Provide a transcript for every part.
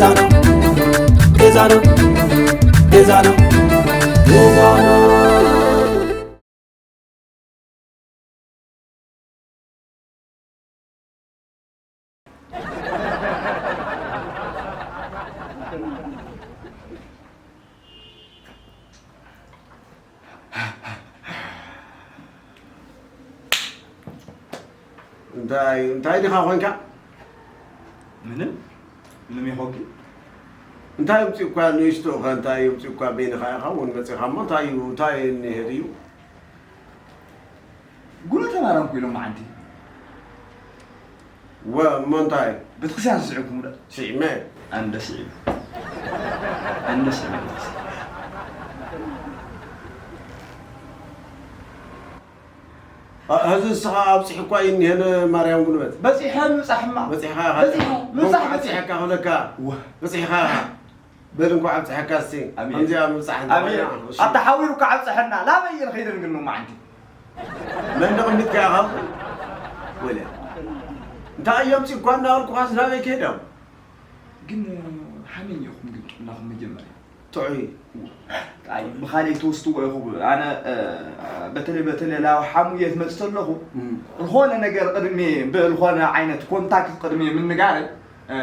ገዛኖ ገዛኖ ገዛኖ ገዛኖ። እንታይ እንታይ ዲኻ ኮንካ? ምንም ምንም ይኾንኪ። እንታይ ምጽእ እኳ ንእሽቶ እኳ እንታይ ምጽእ እኳ በይንኻ ኢኻ እውን መጺኻ እሞ እንታይ እዩ እንታይ እኒሄ ድዩ? ጉሎ ተማራምኩ ኢሎም መዓንቲ። ወ እሞ እንታይ? ቤተክርስትያን ስዒብኩም ዶ? ስዒመ። ኣንደ ስዒብ ኣንደ ስዒብ። ሕዚ ንስኻ ኣብፂሑ እኳ እዩ እኒሀ ንማርያም ጉልበት። በፂሐ ምብፃሕማ። በፂሕኻ ኢኻ። በፂሐ ምብፃሕ በፂሐ። በፂሐካ ክብለካ። ወ። በፂሕኻ ኢኻ። በል እንኳዕ ኣብፀሐካ እስቲ። ኣሜን። ከምዚኣ ምብፃሕ ኣሜን። እንተኾይና፣ እሺ። ኣታ ሓዊሩ ከዓ ኣብፀሐና። ላበይ እየ ንኸይደ ንግን ሎማዓንቲ? መን ደቕሚጥካ ኢኻ? ወለ። እንታይ እዮም ፂኳ እናበልኩኻስ ናበይ ከይዶም? ግን ሓሜን ኢኹም ግን ጥዕናኹም መጀመርያ። ጥዑይ። ኣይ፣ ብኻልእ ትወስድዎ ኢኹም። ኣነ፣ እ፣ በተለይ፣ በተለይ ላብ ሓሙየ ትመጽእ ተለኹ፣ እም። ዝኾነ ነገር ቅድሚ፣ ብዝኾነ ዓይነት ኮንታክት ቅድሚ ምንጋረይ፣ እ፣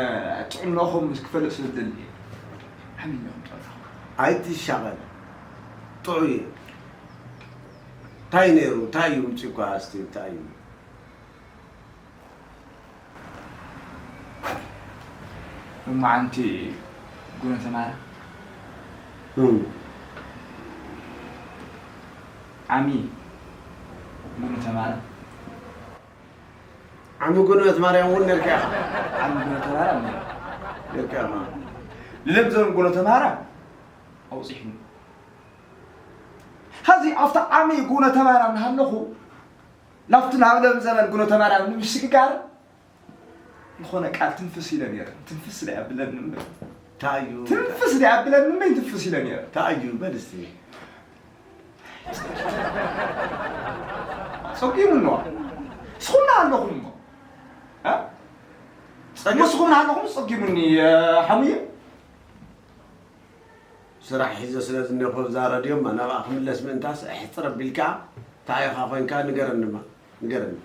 ጥዕናኹም ክፈልጥ ስለ ዝደሊ እየ። ሓሜን ኢኹም ጥዕናኹም። ኣይትሻቐል። ጥዑይ። እንታይ ነይሩ? እንታይ እዩ ምጺእኳ እስቲ? እንታይ እዩ? ሎማዓንቲ ጉኖተ ማራ። እም። ዓሚ ጉኖተ ማራ። ዓሚ ጉኖተ ማርያም እውን ነርካ ኢኻ። ዓሚ ጉኖተ ማራ እውን ነርካ። ነርካ ኢኻ። ንለምዘም ጉኖተ ማራ ኣውፂሕኒ። ሐዚ ኣብቲ ዓሚ ጉኖተ ማራ እናሃለኹ ናብቲ ናብ ለም ዘመን ጉኖተ ማርያም ንምሽግጋር ዝኾነ ቃል ትንፍስ ኢለ ነይረ። ትንፍስ ዶ የብለኒ እምበር። እንታይ እዩ? ትንፍስ ዶ የብለኒ እምበር፣ ትንፍስ ኢለ ነይረ። እንታይ እዩ? በል እስቲ። ጸጊሙ እሞ። ንስኹም ኣለኹም እሞ። እ? ጸጊ- ንስኹም ኣለኹም ጸጊሙኒ፣ እ፣ ሓሙየ። ስራሕ ሒዘ ስለ ዝኔኹ እዛ ረድዮማ ናብኣ ክምለስ ምእንታስ፣ ኣሕጽር ኣቢልካ፣ እንታይ ኢኻ ኮይንካ ንገረኒማ፣ ንገረኒ።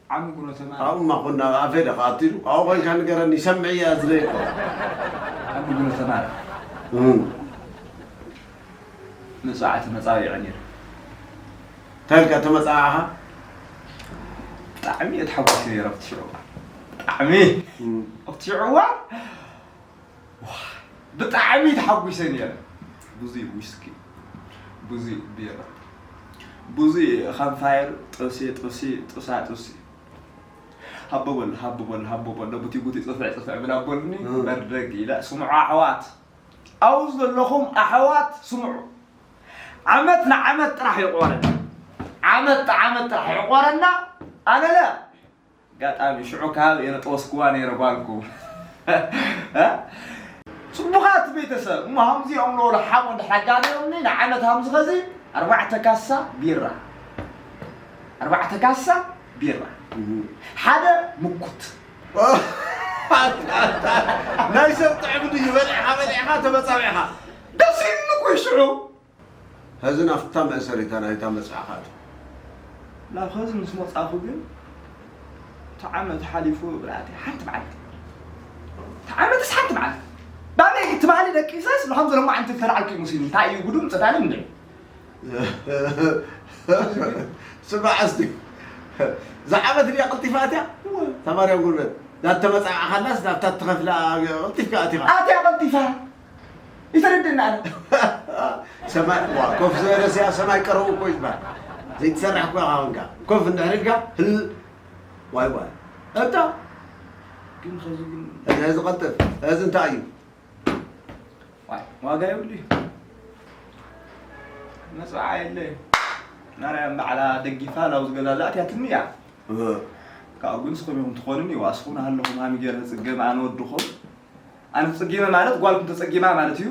ዓሚ ጉኖተ ማራ። ኣብኡማ ኩና ኣፌ ደኻ ኣትሉ፣ ኣብኡ ኮይንካ ንገረኒ፣ ይሰምዕ እያ ዝለይኮ። ዓሚ ጉኖተ ማራ። እም። መጽዋዕቲ መጻዊዒ ነይሩ። እንታይ ኢልካ ተመጻዋዕኻ? ብጣዕሚ እየ ተሓጒሰ ነይረ ኣብቲ ሽዑ እዋን። ብጣዕሚ። እም። ኣብቲ ሽዑ እዋን፣ ዋህ፣ ብጣዕሚ ተሓጒሰ ነይረ። ብዙይ ዊስኪ፣ ብዙይ ቢራ፣ ብዙይ ካምፋየር፣ ጥብሲ፣ ጥብሲ፣ ጥብሳ ጥብሲ። ሃቦ በል፣ ሃቦ በል፣ ሃቦ በል፣ ቡቲ፣ ቡቲ፣ ጽፍዕ፣ ጽፍዕ ብላ በሉኒ፣ እም። በርደግ ኢለ፣ ስምዑ ኣሕዋት። ኣብኡ ዘለኹም ኣሕዋት ስምዑ። ዓመት ንዓመት ጥራሕ ይቆረና። ዓመት ንዓመት ጥራሕ ይቆረና። ኣነለ ኣጋጣሚ ሽዑ ካብ የነጠወስክዋ ነይረ ጓልኩም። እ? ጽቡቓት ቤተሰብ፣ እሞ ሃምዚኦም ለወሉ ሓሞ እንድሕር ኣጋንዮምኒ ንዓመት ሃምዚ ኸዚ ኣርባዕተ ካሳ ቢራ። ኣርባዕተ ካሳ ቢራ። እህ። ሓደ ምኩት። ናይ ሰብ ጥዕሚ ድዩ? በሊዕኻ በሊዕኻ ተመጻቢዕኻ። ደስ ኢሉኒ እኮ እዩ ሽዑ። ሐዚ ናብታ መእሰሪታ ናይታ መጽሓኻ ኣትዩ። ናብ ኸዚ ምስ መጻኹ ግን እቲ ዓመት ሓሊፉ ብላዕቲ ሓንቲ መዓልቲ። እቲ ዓመትስ ሓንቲ መዓልቲ። ባበይ ትማሊ ደቂሰስ ንኸም ዘለማ ዓንቲ ተላዓልኩ እዩ መሲሉ። እንታይ እዩ ጉዱ ምጸታኒ እንደ? ስማዕ እስቲ። ዝዓመት ድያ ቀልጢፋ ኣትያ? እወ። ተማርያም ጉልበት። ናተመጻዕኻላስ ናብታ ትኸፍላ ቀልጢፍካ ኣቲኻ። ኣትያ ቀልጢፋ። ይተረድእና ኣነ። ሰማይ፣ ዋ፣ ኮፍ ዝበለ ሲያ ሰማይ ቀረቡ እኮ ይባል። ዘይትሰርሕ እኮ ኢኻ ኮንካ። ኮፍ እንድሕር ኢልካ፣ ህል፣ ዋይ፣ ዋይ። እታ። ግን ኸዚ ግን እዚ፣ እዚ ቀልጥፍ። እዚ እንታይ እዩ? ዋይ፣ ዋጋ የብሉ እዩ። መጽዓ የለ እዩ። ናራያን ባዕላ ደጊፋ ላው ዝገዛላ ኣትያትኒ እያ። እህ። ካብኡ ግን ንስኹም ኢኹም ትኾኑኒ፣ ዋስኹም ኣለኹም ሃሚ ገይረ ጽገም ኣነ ወድኹም። ኣነ ተጸጊመ ማለት ጓልኩም ተጸጊማ ማለት እዩ።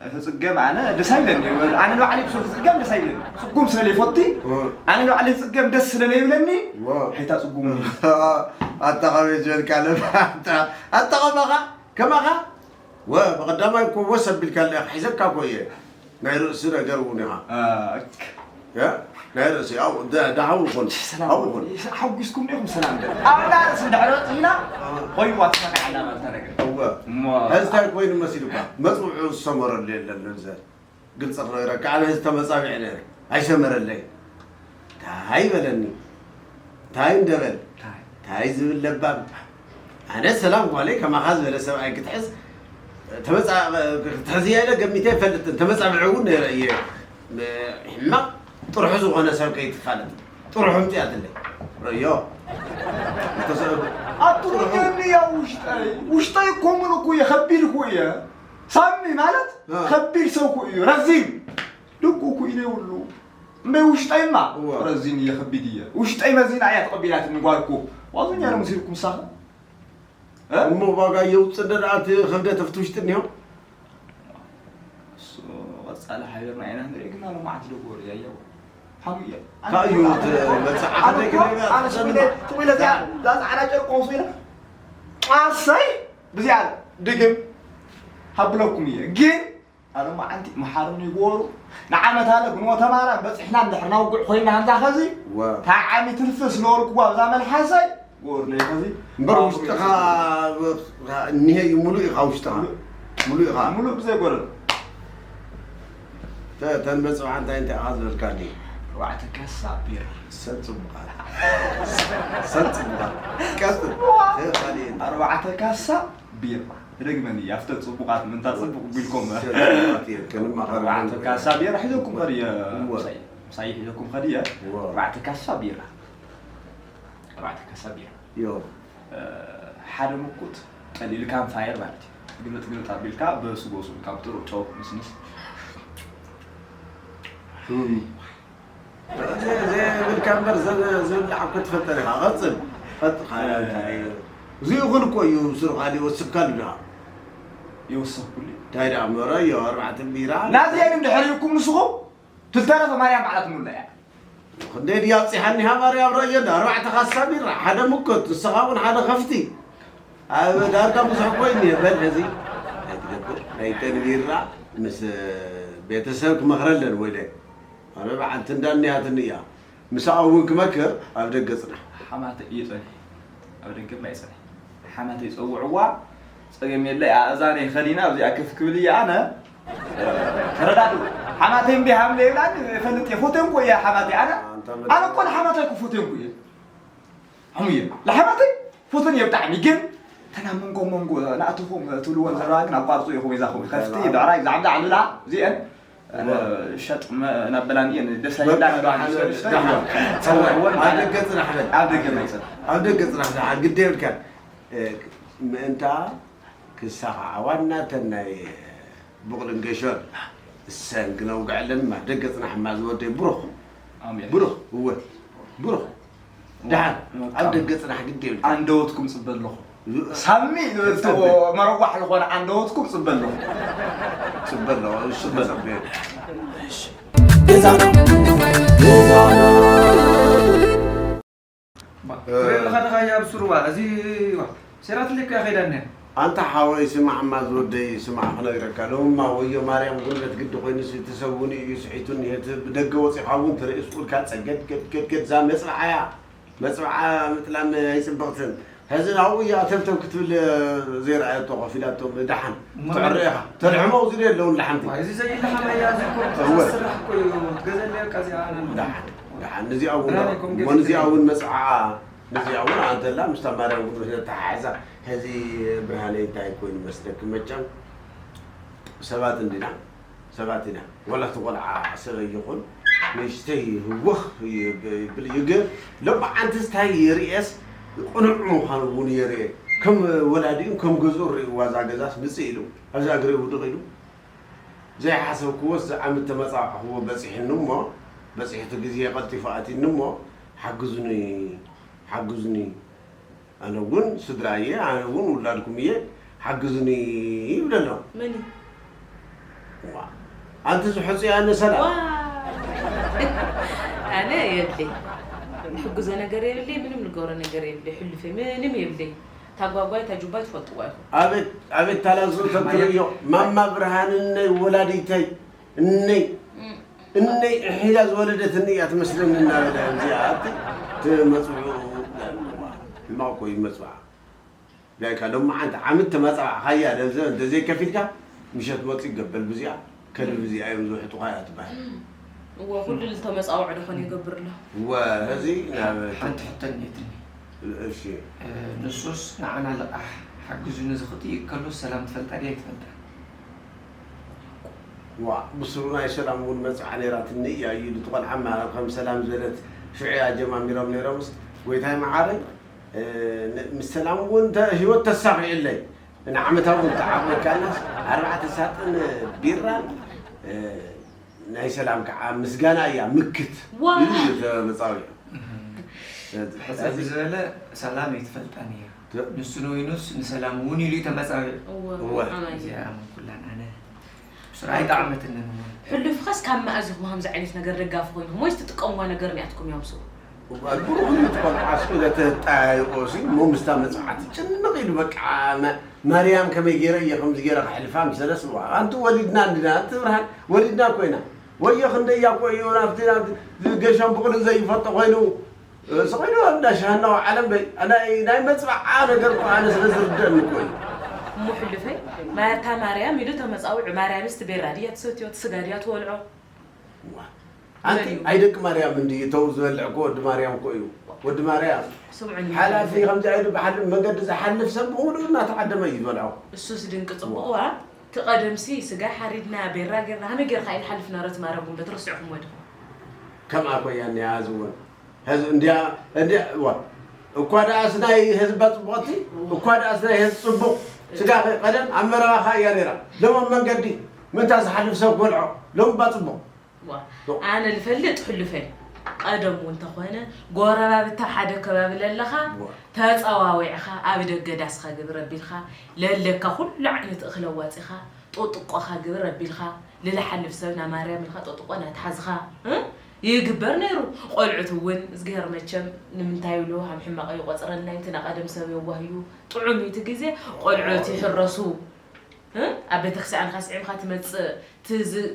እቲ ጽገም ኣነ ደስ ኣይብለኒ። ኣነ ንባዕለይ ብሰብ ዝጽገም ደስ ኣይብለኒ። ጽጉም ስለ ዘይፈቲ፣ እ። ኣነ ንባዕለይ ዝጽገም ደስ ስለ ዘይብለኒ፣ ዋ። ሄታ ጽጉም። ኣታ ኸመይ ዝበልካ ለባ፣ ኣታ፣ ኣታ ኸማኻ፣ ከማኻ፣ ወ-፣ ብቐዳማይ እኮ ወስ ኣቢልካ ኣለኻ፣ ሒዘካ እኮ እየ። ናይ ርእሲ ነገር እውን ኢኻ። እ፣ እክ። ያ? ናይ ርእሲ፣ ኣብኡ፣ ደ-፣ ደሃው ይኹን። ሰላም። ኣብኡ ይኹን። ሓጒስኩም ዲኹም ሰላም በል። ኣብ እንዳ ርእሲ እንድሕር በጺሕና፣ እ። ኮይዋ ትሰምዕ ኣላ ማለት ነገር። እወ። እሞ ሕዚ እንታይ ኮይኑ መሲሉካ? መጽውዑ ዝሰመረሉ የለን ንብዘ። ግልጺ ክነግረካ፣ ኣነ ሕዚ ተመጻቢዐ ነይረ። ኣይሰመረለይ። እንታይ በለኒ? እንታይ እንደበል? እንታይ? እንታይ ዝብል ለባም? ኣነ ሰላም ጓለይ ከማኻ ዝበለ ሰብኣይ ክትሕዝ፣ ተመጻ-፣ ክትሕዝያ ኢለ ገሚተ ኣይፈልጥን። ተመጻቢዐ እውን ነይረ እየ። ሕማቕ ጥርሑ ዝኾነ ሰብ ከይትፋለጥ። ጥርሑ ምጽኣትለይ። ርእዮ። እንተሰ-፣ ኣትወደኒ ያ ውሽጠይ። ውሽጠይ እኮ ምን እኮ እየ፣ ከቢድ እኮ እየ። ሳሚ ማለት እ። ከቢድ ሰብ እኮ እዩ። ረዚን። ደጉ እኮ ኢለ ይብሉ። እምበይ ውሽጠይማ እወ። ረዚን እየ፣ ከቢድ እየ። ውሽጠይ መዚና እያ ተቐቢላትኒ ጓል እኮ። ዋዘኛ ዶ መሲልኩም ንሳኸ? እ? እሞ ዋጋ የውፅእ እንደ ደኣ እቲ ክብደት ኣብቲ ውሽጢ እኒሆ? እሱ ቀፃሊ ሓቢርና ኢና ንርኢ፣ ግን ሎማዓንቲ ዶ ጎር እያ፣ ያው ሓሙየ። ካዩ ትመፅእ ኣነ ዓኸተ እኮ፣ ገለ ኣነ ስሚለ፣ ስሚለ እዚኣ፣ እዛ ፃዕዳ ጨርቂ ወስዱ ኢለ፣ ኣሰይ፣ ብዚኣ ድግም ሃብለኩም እየ። ግን ኣሎማዓንቲ መሓርኒ ይግበሩ። ንዓመት ኣለ ግንቦተ ማርያም በጺሕና እንድሕር ናብ ውግዕ ኮይና ከምዛ ኸዚ፣ ዋ። ታዓሚ ትርፊ ስለወልክዋ ብዛ መልሓሰይ፣ ግበሩለይ ኸዚ። እምበር ውሽጥኻ እኒሀ እዩ፣ ሙሉእ ኢኻ ውሽጥኻ። ሙሉእ። ሙሉእ ኢኻ። ሙሉእ ብዘይ ጎደሎ። ተ-፣ ተን በጽብዓ እንታይ እንታይ ኢኻ ዝበልካኒ? ኣርባዕተ ካሳ ቢራ። ሰብ ጽቡቓት። ሰብ ጽቡቓት። ቀጽል። ዋ። ተ-፣ ካልእ እንታይ? ኣርባዕተ ካሳ ቢራ። ትደግመኒ እያ፣ ኣብተን ጽቡቓት ምንታ ጽቡቕ ቢልኮም። ሸጥራት እየ፣ ከንም ኣኸር ኣርባዕተ ካሳ ቢራ ሒዘኩም ከድየ፣ እወ። ምሳይ፣ ምሳይ ሒዘኩም ከድየ፣ እወ። ኣርባዕተ ካሳ ቢራ። ኣርባዕተ ካሳ ቢራ። ዮ። እ፣ ሓደ ምኩት ጠሊልካ ፋየር ማለት እዩ። ግልብጥ ግልብጥ ኣቢልካ በስጎሱ ካብ ጥሩ ጨው ምስምስ። እም። ዘ-፣ ዘይብልካ እምበር ዘ-፣ ዝብላዕ እኮ ትፈልጠን ኢኻ። ቀጽል። ቀጥ-፣ ካ-፣ እንታይ እዩ? እዚኡ ይኹን እኮ እዩ ስሩ፣ ካልእ ይወስኽካሉ ድኻ? ይወስኽኩሉ። እንታይ ደኣ እምበር፣ ኣዮ፣ ኣርባዕተ ቢራ። ናዚኤን እንድሕር ኢልኩም ንስኹም፣ ትልተረፈ ማርያም ባዕላ ትምልኣ እያ። ክንደይ ድያ ኣብጺሓኒኻ ማርያም ረዮ፣ እንዳ ኣርባዕተ ካሳ ቢራ፣ ሓደ ምኮት፣ ንስኻ እውን ሓደ ከፍቲ። ኣብ ዳርጋ ብዙሕ እኮ እዩ እኒሀ፣ በል ሕዚ። ኣይትገብር፣ ናይተን ቢራ ምስ ቤተሰብ ክመኽረለን ወይለ። ኣነ በዓልቲ እንዳ እኒኣትኒ እያ። ምሳኣ እውን ክመክር ኣብ ደገ ጽናሕ። ሓማተይ እዩ ጸኒሑ። ኣብ ደገ እምባ እዩ ጸኒሑ። ሓማተይ ጸውዕዋ፣ ጸገም የለ፣ ኣእዛነይ ከዲና ኣብዚኣ ከፍ ክብል እየ ኣነ። ተረዳድኡ። ሓማተይ እምቢ ሃምለ ይብላኒ፣ እፈልጥ እየ። ፎቴንኩ እየ ሓማተይ ኣነ። ኣነ እኮ ንሓማተይ እኮ ፎቴንኩ እየ። ሕሙየ፣ ንሓማተይ ፎተን እየ ብጣዕሚ፣ ግን ተን ኣብ መንጎ መንጎ ናእትኹም ትብልወን ዘለዋ ግን ኣቋርጹ ኢኹም፣ ይዛኹም። ከፍቲ፣ ብዕራይ፣ ብዛዕባ ዓብላ፣ እዚአን፣ ኣነ ሸጥ መ-፣ ናበላን እየን፣ ደስ ኣይብላን፣ በቃ፣ ደሓን፣ ደሓን፣ ደሓን። ጸውዕወን፣ ኣብ ደገ ጽናሕ በል። ኣብ ደገ ናይ ጽናሕ። ኣብ ደገ ጽናሕ፣ ደሓን፣ ግዲ የብልካን። እ፣ ምእንታ ክሳኻ ዋና ተን ናይ ብቑልን ገሾን እሰን ክነውግዐለን እማ ደገ ጽናሕ እማ ዝወደይ ብሩኽ። ኣሜን። ብሩኽ፣ እወ፣ ብሩኽ። ደሓን፣ ኣብ ደገ ጽናሕ ግዲ የብልካ። ኣንደወትኩም ጽበ ኣለኹ። እ-፣ ሳሚ፣ ጽበ። መረዋሕ ዝኾነ ኣንደወትኩም ጽበ ኣለኹ። ጽበ ኣለኹ፣ እሺ፣ ጽበ። ተጸበየ። እሺ። ገዛና፣ ገዛና። ባ፣ እ። ትሪኦ ኣለኻ ደኻ እያ ኣብ ሱሩባ፣ እዚ፣ ዋ፣ ሴራትለይ እኮ እያ ከይዳ እኒኣ። ኣንታ ሓወይ፣ ስማዕ እማ ዝወደይ፣ ስማዕ ክነግረካ። ሎምማ ወዮ ማርያም ጉልበት ግዲ ኮይኑስ፣ እቲ ሰብ እውን እዩ ስሒቱኒ። እቲ ብደገ ወፂኻ እውን ትርኢ፣ ስቁልካ ፀገድ፣ ገድ፣ ገድ፣ ገድ፣ እዛ መፅብዓ እያ። መፅብዓ ምጥላም ኣይፅብቕትን። ሕዚ ናብኡ እያ ተብተብ ክትብል ዘይረኣየቶ ኮፍ ኢላቶ፣ ደሓን እሞ ትዕረ ኢኻ። ተልሕሞ ኣብዚ ዶ የለውን ላሓንቲ? ዋይ፣ እዚ ዘይልሓም እያ፣ እዚ እኮ እወ። ትሰርሕ እኮ እዩ። ትገዘለይ በቃ እዚኣ ኣነ። ደሓን፣ ደሓን። ንዚኣ እውን፣ ብርሃን ይኮን እሞ ንዚኣ እውን መፅዓ፣ ንዚኣ እውን ኣንተላ ምስታ ማርያም ቅዱስ ነተሓሕዛ። ሕዚ ብርሃነይ እንታይ ኮይኑ መስለኪ? መቸም ሰባት እንዲና፣ ሰባት ኢና። ዋላ እቲ ቆልዓ ሰበይ ይኹን ንእሽተይ ህወኽ ይብል እዩ። ግን ሎማዓንትስ እንታይ የርእየስ ቅኑዕ ምዃኑ እውን የርእየ። ከም ወላዲኡን ከም ገዝኡን ርእይዋ እዛ ገዛስ ምፅእ ኢሉ ኣብዛ እግረይ ውድቕ ኢሉ። ዘይሓሰብክዎስ ዝዓመት ተመጻዕኽዎ በጺሑኒ እሞ፣ በጺሑ እቲ ግዜ ቀልጢፉ ኣትዩኒ እሞ፣ ሓግዙኒ፣ ሓግዙኒ። ኣነ እውን ስድራ እየ፣ ኣነ እውን ውላድኩም እየ፣ ሓግዙኒ ይብል ኣሎ። መን እዩ? ኣንቲ ዝሕፁ ያነ ሰላም። ዋይ! ኣነ የብለይ፣ ንሕግዞ ነገር የብለይ፣ ምንም ንገብሮ ነገር የብለይ። ሕሉፈይ ምንም የብለይ። ታጓጓይ ታጁባይ ትፈልጥዋ ኢኹም። ኣቤት ኣቤት ታላዝኡ ተትርእዮ ማማ ብርሃንነይ ወላዲተይ እነይ እነይ እሒላ ዝወለደትኒ እያ ትመስለኒ እናበለ እዚኣ ኣቲ ትመፅብዑ ሕማቕ እኮ እዩ መፅብዓ። ዳይካ ሎማዓንቲ ዓመት ተመፃባዕኻያ ደብዘ እንተዘይከፊልካ ምሸት ወፂ ገበል ብዚኣ ከልብ እዚኣ እዮም ዝውሕጡኻ እያ ትበሃል። እወ ኩሉ ዝተመፃውዖ ዶ ኾን ይገብር ኣሎ። እወ እዚ ናብ ሓንቲ ሕቶ እኒአትኒ። እሺ ንሱስ ንዓና ልቓሕ ሓግዙኒ ዝኽእል ከሎ ሰላም ትፈልጣ ድያ ኣይትፈልጣ? ዋ ብስሩ ናይ ሰላም እውን መፅዓ ነይራትኒ እያ እዩ እቲ ቆልዓ እማ ከም ሰላም ዝበለት ሽዑ እያ ጀማሚሮም ነይሮምስ ጎይታይ መዓረይ ምስ ሰላም እውን ህይወት ተሳኺዕለይ ንዓመታዊ እውን ተዓቕበልካናስ ኣርባዕተ ሳጥን ቢራን ናይ ሰላም ከዓ ምስጋና እያ ምክት ዋ እዩ ተመፃዊዑ ሕፅር ዝበለ ሰላም ኣይትፈልጣን እያ ንሱ ንወይኑስ ንሰላም እውን ኢሉ እዩ ተመፃዊዑ እወ እወ። ኣማይ እዚኣ እውን ኩላን ኣነ ብስሩ ኣይጠዓመትንን እውን ሕሉፍኸስ ካብ መኣዚኹም ከምዚ ዓይነት ነገር ደጋፊ ኮይንኩም ወይስ ትጥቀምዋ ነገር ኒኣትኩም እዮም ስኡ ብሩኽ እዩ ትቆልዓ ስለ ተጣያይቆ ሲ እሞ ምስታ መፅዓ ትጭንቕ ኢሉ በቃ መ- ማርያም ከመይ ገይረ እየ ከምዚ ገይረ ከሕልፋ ምሰለስ ዋ ኣንቲ ወሊድና እንዲና ኣንቲ ብርሃን ወሊድና ኮይና ወዮ ክንደያ እኮ እዩ ናብቲ ናብቲ ገሻን ብቕልን ዘይፈልጦ ኮይኑ ስቕ ኢሉ እንዳ ሻህና ዓለም በይ ናይ ናይ መፅባዓ ነገር እኮ ኣነ ስለ ዝርደአኒ እኮ እዩ እሞ ሕሉፈይ ማርታ ማርያም ኢሉ ተመፃውዑ ማርያምስ ትቤራ ድያ ትሰትዮ ትስጋ ድያ ትወልዖ ዋ፣ ኣንቲ ኣይ ደቂ ማርያም እንዲ እተው ዝበልዕ እኮ ወዲ ማርያም እኮ እዩ ወዲ ማርያም ስምዑኒ ሓላፊ ከምዚ ኣይዱ ብሓልፍ መንገዲ ዝሓልፍ ሰብ ብሙሉእ እናተዓደመ እዩ ዝበልዖ እሱስ ድንቂ ፅቡቕዋ ትቐደምሲ ስጋ ሓሪድና ቤራ ጌርና ከመይ ጌርካ እዩ ንሓልፍ ነበረት ማርያም ጉንበት ረሲዕኹም ወዲ ከምኣ እኮ እያ እኒኣ እዚ እውን ሕዚ እንዲያ እንዲያ ዋ እኳ ደኣስ ናይ ህዝባ ፅቡቕቲ እኳ ደኣስ ናይ ህዝቢ ፅቡቕ ስጋ ቀደም ኣብ መረባኻ እያ ነይራ ሎም ኣብ መንገዲ ምንታ ዝሓልፍ ሰብ ክበልዖ ሎም እባ ፅቡቕ ዋ ኣነ ልፈልጥ ሕሉፈይ ቀደሙ እንተኾነ ጎረባብታ ሓደ ከባቢ ለለኻ ተፀዋዊዕኻ ኣብ ደገ ዳስኻ ግብር ኣቢልካ ለለካ ኩሉ ዓይነት እኽለ ዋፂኻ ጦጥቆኻ ግብር ኣቢልካ ልልሓልፍ ሰብ ናማርያም ኢልካ ጦጥቆ ናትሓዝኻ ይግበር ነይሩ ቆልዑት እውን እዝግሄር መቸም ንምንታይ ብሉ ሃም ሕማቕ ይቆፅረልና እዩ እቲ ናቐደም ሰብ የዋህ እዩ ጥዑም እዩ እቲ ግዜ ቆልዑት ይሕረሱ ኣብ ቤተክርስትያን ኢልካ ስዒምካ ትመፅእ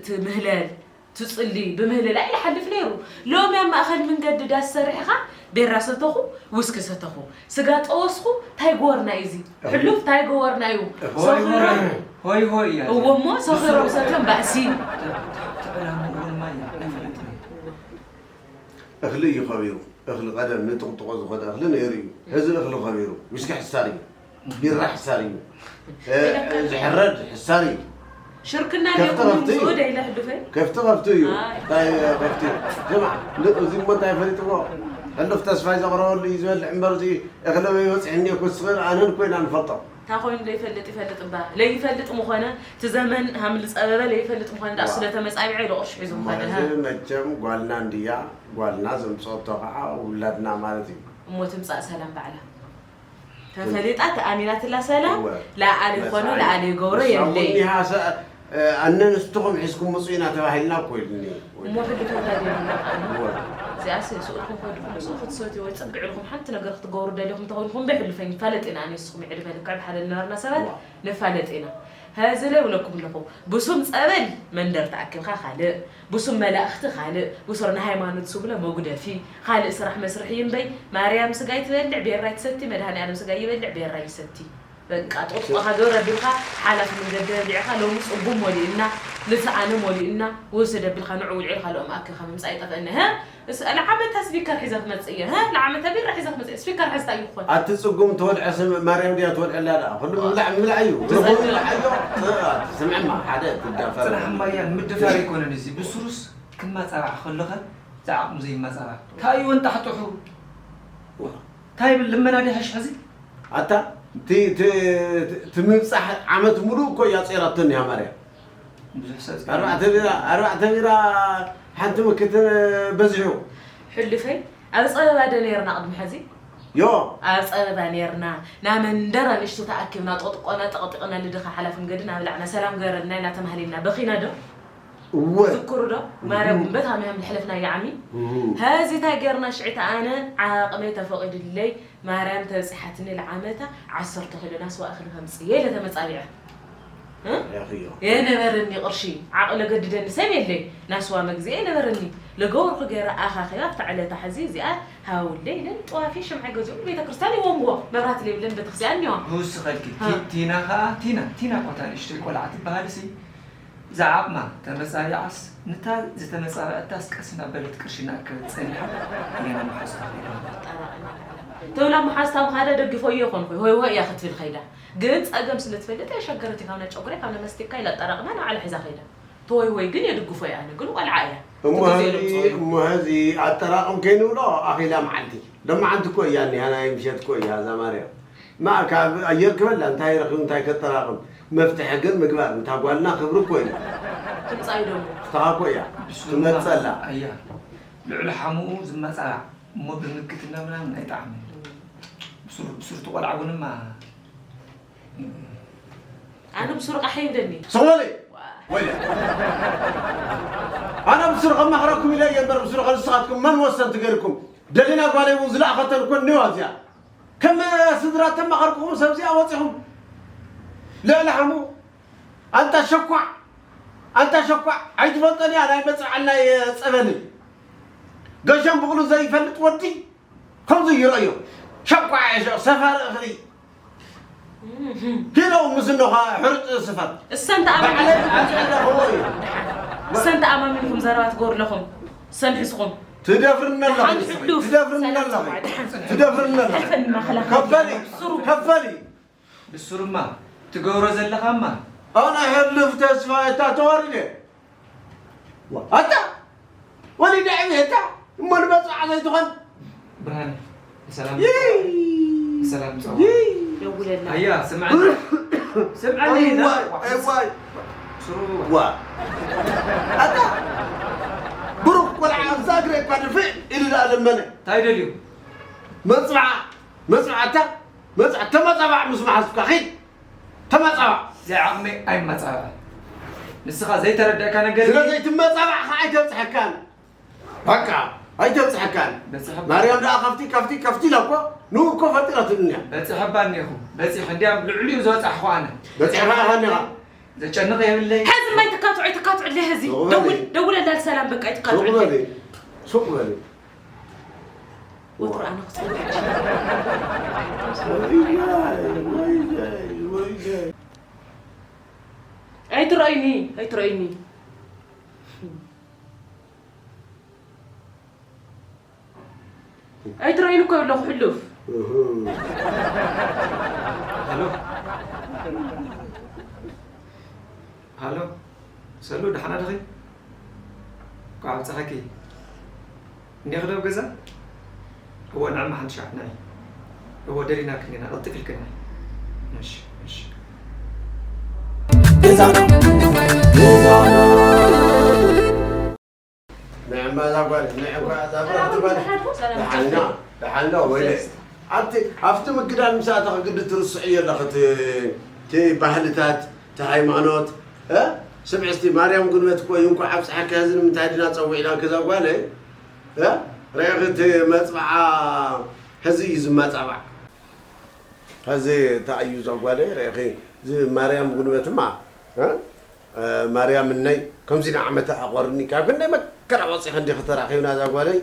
ትምህለል ትፅሊ ብምህልላ እዩ ይሓልፍ ነይሩ ሎሚ ኣብ ማእኸል መንገዲ ዳስ ሰሪሕኻ ቤራ ሰተኹ ውስኪ ሰተኹ ስጋ ጠወስኹ ታይ ገወርና እዩ እዚ ሕሉፍ ታይ ገወርና እዩ ሰኺሮም ሆይ ሆይ እያ እዎ እሞ ሰኺሮም ሰትዮም ባእሲ ትዕላምኡ ድማ እያ ኣይፈለጥን እኽሊ እዩ ኸቢሩ እኽሊ ቀደም ንጥቕጥቖ ዝኾነ እኽሊ ነይሩ እዩ ሕዚ እኽሊ ኸቢሩ ዊስኪ ሕሳር እዩ ቢራ ሕሳር እዩ ዝሕረድ ሕሳር እዩ ሽርክና ከፍቲ ከፍቲ እዩ። ዝኡደ ኢለ ሕዱፈይ ከፍቲ ከፍቲ እዩ እንታይ ከፍቲ ስማ እዚ እሞ እንታይ ፈሊጥዎ ሕሉፍ ተስፋይ ዘቕረበሉ እዩ ዝበልዕ እምበር እዚ እኽለ ወይ በፅሕኒ እኮ ስኽእል ኣነን ኮይና ንፈልጦ እንታይ ኮይኑ ለይፈልጥ ይፈልጥ እባ ለይፈልጥ ምኾነ እቲ ዘመን ሃም ዝፀበበ ለይፈልጥ ምኾነ ዳኣ ስለ ተመፃቢዐ ኢሉ ቅርሺ ሒዙ ምኾነ እዚ መቸም ጓልና እንድያ ጓልና ዘምፀቶ ከዓ ውላድና ማለት እዩ እሞ ትምፃእ ሰላም ባዕላ ተፈሊጣ ተኣሚናትላ ሰላም እወ። ለኣለ ይኾኖ ለኣለ ይገብሮ የብለይ ኣነ ንስትኹም ሒዝኩም ምፁ ኢና ተባሂልና እኮ ኢሉኒ እሞ ሕልፈታ ገይሩና እዚኣስ ስኡልኩም ከድኩም ምስኡ ክትሰትዩ ወይ ፅግዕ ኢልኩም ሓንቲ ነገር ክትገብሩ ደሊኹም እንተኾይንኩም በይ ሕልፈኝ ንፋለጥ ኢና ኣነ ንስኹም ይዕድመ ልክዕ ብሓደ ዝነበርና ሰባት ንፋለጥ ኢና ሀዚ ለይ ብለኩም ኣለኹ ብሱም ፀበል መንደር ተኣኪብካ ካልእ ብሱም መላእኽቲ ካልእ ብሱር ንሃይማኖት ስብሎ መጉደፊ ካልእ ስራሕ መስርሒ እምበይ ማርያም ስጋ ይትበልዕ ቤራ ይትሰቲ መድሃኒ ኣለም ስጋ ይበልዕ ቤራ ይሰቲ በቃ ጥቕጥቆኻ ግብር ኣቢልካ ሓላፊ መንገዲ ኣቢዕኻ ሎሚ ፅጉም ሞሊእና ልስኣነ ሞሊእና ውስድ ኣቢልካ ንዑ ውልዒ ካልኦም ኣኪኻ ምምፃእ ይጠፍአና ሀ ንዓመታ ስፒከር ሒዘ ክመፅእ እየ ንዓመታ ቢራ ሒዘ ክመፅእ እየ ስፒከር ሓዝታ እዩ ክኾን ኣቲ ፅጉም ተወልዐ ስም ማርያም ድያ ተወልዐላ ደኣ ኩሉ ምብላዕ ምብላዕ እዩ ንኹሉ ምብላዕ እዮ ስምዕማ ሓደ ትዳፈር ጽናሕ ማርያም ምድፋር ኣይኮነን እዚ ብስሩስ ክማፃባዕ ከለኸ ዝዓቕሙ ዘይማፃባዕ እንታይ እዩ ወንጣሕጥሑ እንታይ ይብል ልመና ድያ ሕሽ ሕዚ ኣታ ትምብፃሕ ዓመት ሙሉእ እኮ እያ ፀይራቶ እኒሃ ማርያም ኣርባዕተ ቢራ ኣርባዕተ ቢራ ሓንቲ ምክት በዚሑ ሕሉፈይ ኣብ ፀበባ ዶ ነይርና ቅድሚ ሕዚ ዮ ኣብ ጸበባ ነርና፣ ናብ መንደር ኣንሽቱ ተኣኪብና፣ ጠጥቆና፣ ጠቕጢቕና፣ ልድኻ ሓላፊ ምገዲ ናብ ላዕና፣ ሰላም ገረልና ኢልና ተማህሊልና፣ በኺና ዶ? እወ ትዝክሩ ዶ? ማርያም ጉንበት ሃሚሃም ዝሕለፍና ይዓሚ። እህ። ሀዚ እንታይ ገርና ሽዒት ኣነ ዓቕመይ ተፈቒዱለይ፣ ማርያም ተብጽሓትኒ ለዓመታ ዓሰርተ ኪሎ ናስዋ እኽሊ ከምጽእ ኢለ ተመጻቢዐ። እ? ያኽዮ የነበረኒ ቅርሺ፣ ዓቕለ ገድደኒ ሰብ የለይ። ናስዋ መግዝኤ የነበረኒ። ለገበርኩ ገይረ ኣኻኺባ ኣብታ ዕለታ ሕዚ እዚኣ ሃውለይ ኢለን ጠዋፊ ሽምዓ ገዚኦም ቤተ ክርስቲያን ይወንዎ። መብራት ለይብለን ቤተክርስትያን እኒዋ። ክውስኸልኪ። ቲ- ቲና ኸዓ ቲና ቲና እኳ እታ ንእሽተይ ቆልዓ ትበሃል ሲ ዝዓቕማ ተመጻቢዓስ ንታ ዝተመጻበዐታስ ቀስ እናበለት ቅርሺ እናኣከበት ጸኒሓ። ቲና መሓዝታ ኸይዳ። ተብላ መሓዝታ ምኻዳ ደግፎዮ ይኾንኩ። ሆይ ሆይ እያ ክትብል ኸይዳ። ግን ጸገም ስለ ትፈልጥ እያ ሸገረቲ ካብ ናይ ጨጉሪ ካብ ናይ መስቲካ ኢላ ኣጣራቕማ ንባዕላ ሒዛ ኸይዳ። ተወይ ወይ ግን የድግፎ እያ። ኣነ ግን ቆልዓ እያ። እሞ ትግዜ ሀዚ ለምጽኦ እዩ። እሞ ሀዚ ኣጠራቕም ከይንብሎ ኣኺላ መዓልቲ ሎማዓንቲ እኮ እያ እኒሃ ናይ ምሸት እኮ እያ እዛ ማርያም። ማ ካብ ኣየር ክበላ እንታይ ረኺቡ እንታይ ከጠራቕም መፍትሒ ግን ምግባር እንታ ጓልና ክብሪ እኮ እዩ። ትምጻእ እዩ ደሞ። ፍትኻ እኮ እያ ትመጸላ። ኣያ ልዕሊ ሓሙኡ ዝመጻዕ እሞ ብምክትና ምናምን ኣይጠዓምን። ብሱር ብሱር ትቆልዓ እውን እማ ኣነ ብሱር ቃሕ ይብለኒ። ሰወለ ወይለ ኣነ ብሱር ከማኽረኩም ኢለ እየ እምበር ብሱር ከንስኻትኩም መን ወሰንቲ ገይርኩም ደሊና ጓለይ እውን ዝለኣኸተን እኮ እኒዋ እዚኣ ከም ስድራ ተማኸርኩም ሰብዚኣ ወፂኹም ልዕሊ ሓሙ ኣንታ ሸኳዕ ኣንታ ሸኳዕ ኣይትፈልጦን እያ ናይ መፅዓናይ ፀበልን ገሸም ብቕሉ ዘይፈልጥ ወዲ ከምዚ ይረዮ ሸኳዕ እየ ሰፋሪ እኽሊ ኪሎ ምስ እንኻ ሕርጭ ስፈር እሰን ተኣማሚንኩም ባዕለይ ኣፅዕደኽዎ እዩ እሰን ተኣማሚንኩም ዘረባ ትገብሩ ኣለኹም። እሰን ሕስኹም። ትደፍርኒ ኣለኺ ደሓን ሕሉፍ ትደፍርኒ ሰላም ኣለኺ ጽባሕ፣ ደሓን። ትደፍርኒ ኣለኺ ሕልፈን ማኸላ ከፈሊ ሱሩ ከፈሊ ብሱርማ ትገብሮ ዘለኻማ ኣነ ሕሉፍ ተስፋ እታ ተዋሪደ ኣታ ወሊደ ዕብየታ እሞ ንመፅዓ ዘይትኾን ብርሃነ ብሰላም ይይ ብሰላም ፀዋ ይይ ደውለልና ኣያ ስምዐኒ ስምዐኒ እዋይ እዋይ ስሩ ዋ ኣታ ብሩክ ቆልዓ ኣብዛ እግረ እኳ ድፍእ ኢሉ ደኣ ለመነ እንታይ ደልዩ መፅዓ መፅዓ ኣታ መፅዓ ተመፃባዕ ምስ መሓዝካ ኺድ ተመፃባዕ ዘይዓቕመይ ኣይመፃባዕ ንስኻ ዘይተረዳእካ ነገር ስለ ዘይትመፃባዕ ከዓ ኣይተብፅሐካን በቃ ኣይተብፅሐካን በፅሐ- ማርያም ደኣ ከፍቲ ከፍቲ ከፍቲ ኢላ እኮ ንኡ እኮ ፈጢረትኒ እያ በፂሐባ እኒኹ በፂሕ እንዲያም ልዕሊኡ ዝበፃሕኹ ኣነ በፂሕኻ ኢኻ እኒኻ ዘጨንቕ የብለይ ሕዚ ማይ ተካትዑ ኣይተካትዑለይ ሕዚ ሱቕ በሊ። ደውል ደውለላ ሰላም በቃ ሱቕ ኣይተካትዑለይ በሊ ሱቕ በሊ ወትሩ ኣነ ክፅልእ ወይዘይ ወይዘይ ወይዘይ ኣይትረእዩኒ ኣይትረእዩኒ ኣይትረእዩኒ እኮ ይብለኹ ሕሉፍ እህ። ሃሎ ሃሎ ሰሉ ደሓና ድኺ ኳ ኣብፀኸኪ እኒኽዶ ኣብ ገዛ እዎ ንዕማ ሓንቲ ሸዓት ንዒ እዎ ደሊናክኒ ኢና ቅልጥፍ ኢልክኒ እሺ እሺ ገዛና ገዛና ንዕማ እዛ ጓል ንዕማ እዛ ብርኽቲ ጓል ደሓና ደሓና ወይለ ኣብቲ ኣብቲ ምግዳል ምስ ኣተኸ ግዲ ትርስዕዮ ኣለኺ እቲ እቲ ባህልታት እቲ ሃይማኖት እ ስምዒ እስቲ ማርያም ጉልበት እኮ እዩ እንኳዕ ኣብፅሓኪ ሕዚ ንምንታይ ድና ፀዊዕና ክዛ ጓለይ እ ርኢኺ እቲ መፅብዓ ሕዚ እዩ ዝመፃባዕ ሕዚ እንታይ እዩ እዛ ጓለይ ርኢኺ እዚ ማርያም ጉልበትማ እ ማርያም እነይ ከምዚ ንዓመታ ኣቆርኒ ካብ ክንደይ መከራ ወፂ ክንዲ ክተራኺብና እዛ ጓለይ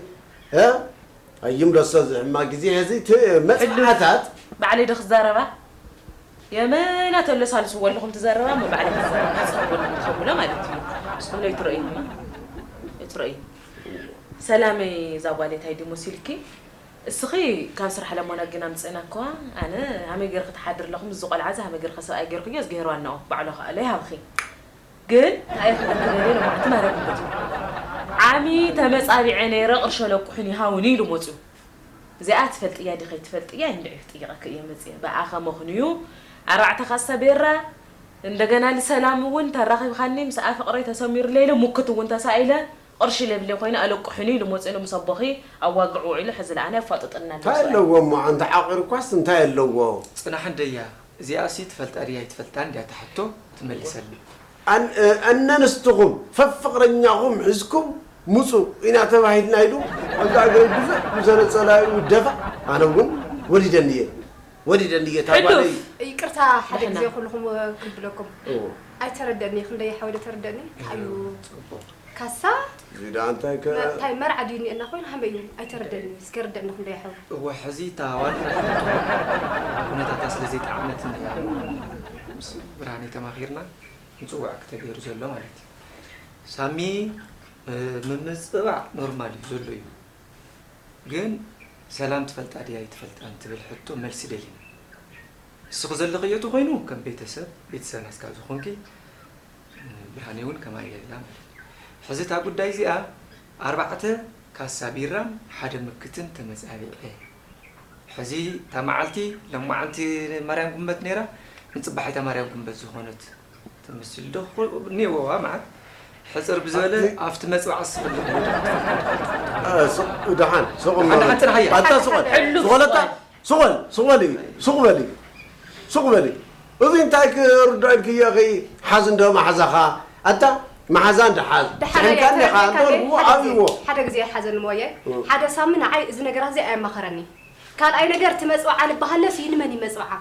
እ ኣይም ደሶ ዝሕማ ግዜ እዚ እቲ መፅዓታት ባዕለይ ዶ ክዛረባ የመና ተለሳልስዎ ኣለኹም ትዛረባ እሞ ባዕለይ ክዛረባ ክፀውል ትኸብሎ ማለት እዩ። ንስኹም ዶ ኣይትረእዩማ ኣይትረእዩ ሰላመይ እዛ ጓለይ እንታይ ድዩ መሲልኪ እስኺ ካብ ስራሕ ለሞና ጌና ምፅእና እኳ ኣነ ሃመይ ገይርኪ ትሓድሪ ኣለኹ ምስዚ ቆልዓ እዚ ሃመይ ገይርኪ ሰብኣይ ገይርክዮ እዝግሄር ዋናኦ ባዕሎ ከኣሎ ይሃብኺ ግን እንታይ ኢኺ ክትበሊ ሎማዕንቲ ማርያም ግበት ዓሚ ተመፃቢዐ ነይረ ቅርሸ ለቁሕን ይሃውኒ ኢሉ መፅዩ እዚኣ ትፈልጥያ ዲኸ ትፈልጥያ እንድዒ ክጥይቐኪ እየ መፅየ ብኣኸ መኽንዩ ኣርባዕተ ካሳ ቤራ እንደገና ልሰላም እውን ተራኺብኻኒ ምስ ኣፍቕረይ ተሰሚሩለይ ኢለ ሙክት እውን ተሳኢለ ቅርሺ ለብለ ኮይነ ኣለቅሑኒ ኢሉ መፂኡ ምስ ኣቦኺ ኣዋግዕ ውዒሉ ሕዚ ለኣነ ኣፋጥጥና ኣሎ እንታይ ሰብኣይ። ኣለዎ እሞ ኣንተ ዓቂር እኳስ እንታይ ኣለዎ? ጽናሕ እንደያ እዚኣሲ ትፈልጣ ድያ ኣይትፈልጣን ድያ ትሓቶ ትመልሰልና። ኣን- እ- እነ ንስትኹም ፈፍቕረኛኹም ሒዝኩም ምፁ ኢና ተባሂልና ኢሉ ኣብዛ እግረይ ድፍዕ ብዘነፀላዩ ደፋ ኣነ እውን ወሊደኒ እየ ወሊደኒ እየ ታጓለይ ሕሉፍ ይቅርታ ሓደ ንሕና። ግዜ ኩልኹም ክብለኩም እዎ። ኣይተረደኒ ክንደይ ሓወደ ተረደኒ እንታይ እዩ ካሳ እዚ ደኣ እንታይ ከ እንታይ መርዓ ድዩ እኒአና ኮይኑ ሃመይ እዩ ኣይተረደኒ እስከ ርደኒ ክንደይ ሓው እወ ሕዚ እታ ዋና ኩነታታ ስለ ዘይጠዓመትኒ እያ ምስ ብርሃነይ ተማኺርና ምፅዋዕ ክተገይሩ ዘሎ ማለት እዩ። ሳሚ ምምፅባዕ ኖርማል እዩ ዘሎ እዩ ግን ሰላም ትፈልጣ ድያ ኣይትፈልጣን ትብል ሕቶ መልሲ ደሊና። ንስኺ ዘለኽዮ ተኾይኑ ከም ቤተሰብ ቤተሰብ ናስካ ዝኾንኪ ብርሃነይ እውን ከማይ እያ ኢላ ማለት እዩ። ሕዚ እታ ጉዳይ እዚኣ ኣርባዕተ ካሳ ቢራን ሓደ ምክትን ተመፃቢዐ። ሕዚ እታ መዓልቲ ለማዓንቲ ማርያም ጉንበት ነይራ ንፅባሒታ ማርያም ጉንበት ዝኾነት ትመስል ዶ እኒአዋ መዓት ሕፅር ብዝበለ ኣብቲ መፅባዕ ዝስፈልግ ደሓን ስቕ ሓንቲ ሓንቲ ሓያ ኣታ ስቖል ሕሉፍ ስቖለታ ስቖል ስቖል እዩ ስቕ በል እዩ ስቕ በል እዩ እዚ እንታይ ክርድኦ ኢልክዮ ኸ ሓዝ እንዶ ማሓዛኻ ኣታ ማሓዛ እንዶ ሓዝ ድሓን እያ ስሕንካ እንዲኻ ተረድኤካ እንዶ እንደ ርዎ ሓደ ግዜ ኣብዎ ሓደ ግዜ ኣይሓዘኒ ሞየ ሓደ ሳሚ ንዓይ እዚ ነገራት እዚ ኣየማኸረኒ ካልኣይ ነገር እቲ መፅባዓ ልበሃለስ እዩ ንመን እዩ መፅባዓ